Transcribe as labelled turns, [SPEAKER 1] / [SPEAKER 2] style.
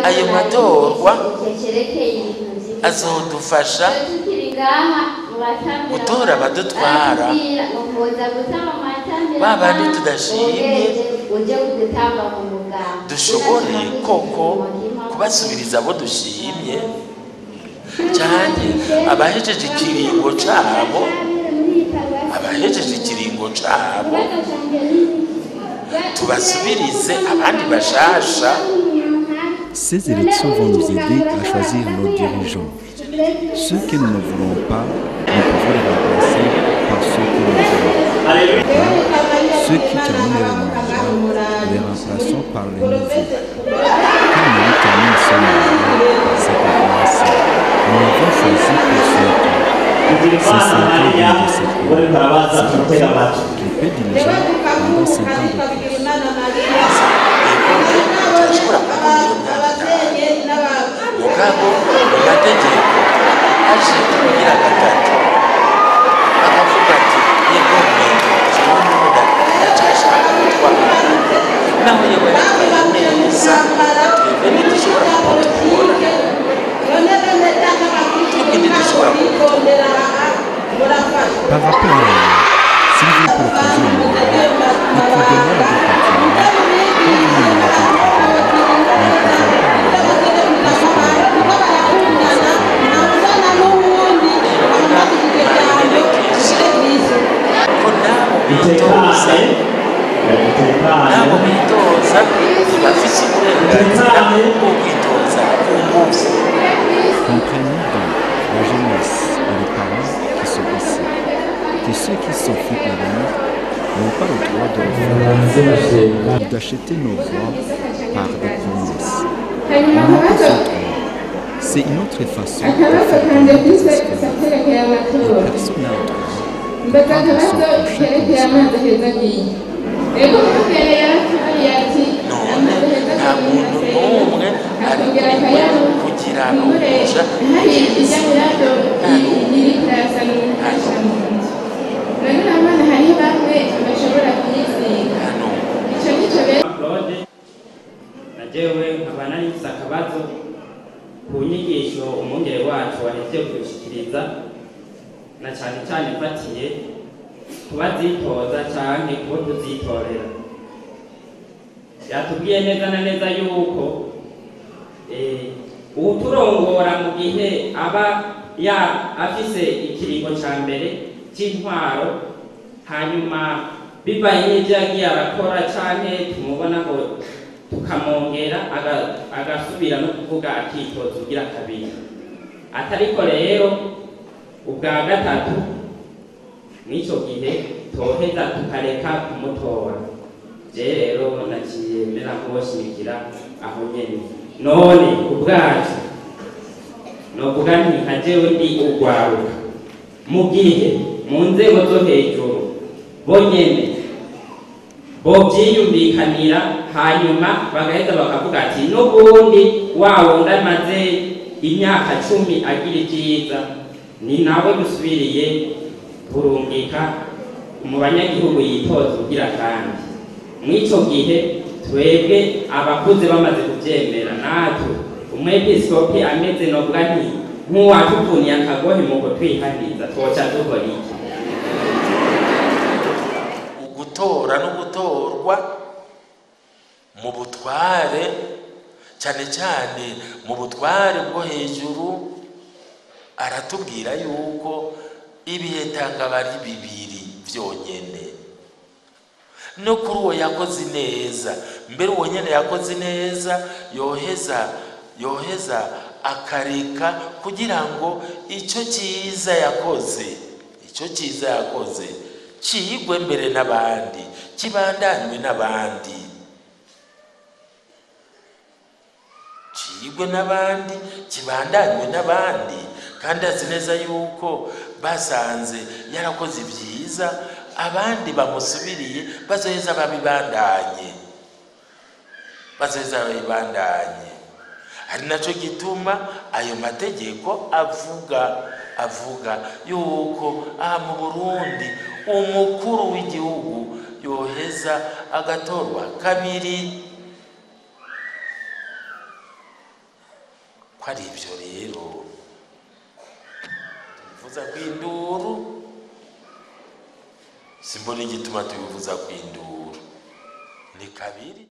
[SPEAKER 1] Ayo matorwa azodufasha gutora abadutwara, babandi tudashimye dushobore koko kubasubiriza abo dushimye, cyane abahejeje ikiringo cabo, abahejeje ikiringo cabo tubasubirize abandi bashasha.
[SPEAKER 2] Ces élections vont nous aider à choisir nos dirigeants. Ceux que nous ne voulons pas, nous pouvons les remplacer par ceux que nous voulons. Ceux qui terminent leur mandat, nous les remplaçons par les nouveaux. Quand nous terminons son mandat, c'est pour commencer. Nous l'avons choisi pour 5 ans. Ces 5 ans viennent de s'écouler. C'est qui peut diriger pendant 5 ans de plus.
[SPEAKER 1] Turashobora kumubwira imyaka 5, mugabo mu mategeko aje kugira gatatu akavuga ati: "Yego, jewe n'ubundi ndacyashaka gutwara," naho yewe yatwaye neza, twebwe ntidushobora kumutora, twebwe ntidushobora kumutora.
[SPEAKER 2] Par rapport à la loi, s'il veut que le troisième mandat et qu'il demande de continuer, comme nous l'avons travaillé, nous ne pouvons pas le parce qu'on n'a pas le droit de se faire.
[SPEAKER 1] Baherekeje ko nabo bitoza, nabo bitoza ntibafise uburenganzira bwo kwitoza ku nguvu.
[SPEAKER 2] Comprenez donc, la jeunesse et les parents qui sont ici, que ceux qui s'occupent l'avenir n'ont pas le droit de le faire ou d'acheter nos voix par des promesses. On n'a pas ce droit. C'est une autre façon de faire gagner des esclaves. Et personne n'a le droit de prendre son prochain comme esclave.
[SPEAKER 1] None nta muntu n'umwe arekuriwe kugira umuja mugenzi, nta n'umwe, nta n'umwe.
[SPEAKER 3] None abana hariho bamwe bashobora kuyisiga.
[SPEAKER 1] Nta n'umwe.
[SPEAKER 3] Icyo nicyo bene.
[SPEAKER 4] Claude na jewe nkaba nari mfise akabazo ku nyigisho umwungere wacu wahejeje kudushikiriza, na cane cane mfatiye kubazitoza canke kubo tuzitorera. Yatubwiye neza na neza yuko uwuturongora mu gihe aba ya afise ikiringo ca mbere c'intwaro, hanyuma bivanye n'ivyo yagiye arakora canke tumubona ngo tukamwongera agasubira no kuvuga akitoza ugira kabiri, atariko rero ubwa gatatu, mw'ico gihe toheza tukareka kumutora. Je rero naciye mera nk'uwoshimikira aho nyene. None ubwacu novuga nti nka jewe ndi ugwaruka, mu gihe mu nzego zo hejuru bonyene bovyiyumvikanira, hanyuma bagaheza bakavuga ati n'ubundi wa wundi amaze imyaka 10 agira ivyiza, ni nawe dusubiriye kurungika mu banyagihugu yitoza ugira kandi, mw'ico gihe twebwe abakuze bamaze kuvyemera, natwe umwepiskopi ameze novuga nti nk'uwatuvuniye akagohe mu kutwihaniza, twoca dukora iki?
[SPEAKER 1] Ugutora no gutorwa mu butware, cyane cyane mu butware bwo hejuru, aratubwira yuko ibihe tangaba ari bibiri byonyene. No kuri uwo yakoze neza mbere, uwo nyene yakoze neza yoheza akareka kugira ngo icyo cyiza yakoze, icyo cyiza yakoze ciyigwe mbere n'abandi, kibandanywe n'abandi, ciyigwe n'abandi, kibandanywe n'abandi. Kandi azi neza yuko basanze yarakoze ibyiza, abandi bamusubiriye bazoheza babibandanye, bazoheza babibandanye. Ari nacyo gituma ayo mategeko avuga yuko aha mu Burundi umukuru w'igihugu yoheza agatorwa kabiri. Ko ari ibyo rero tubivuza kw'induru, simbona igituma tubivuza kw'induru ni kabiri.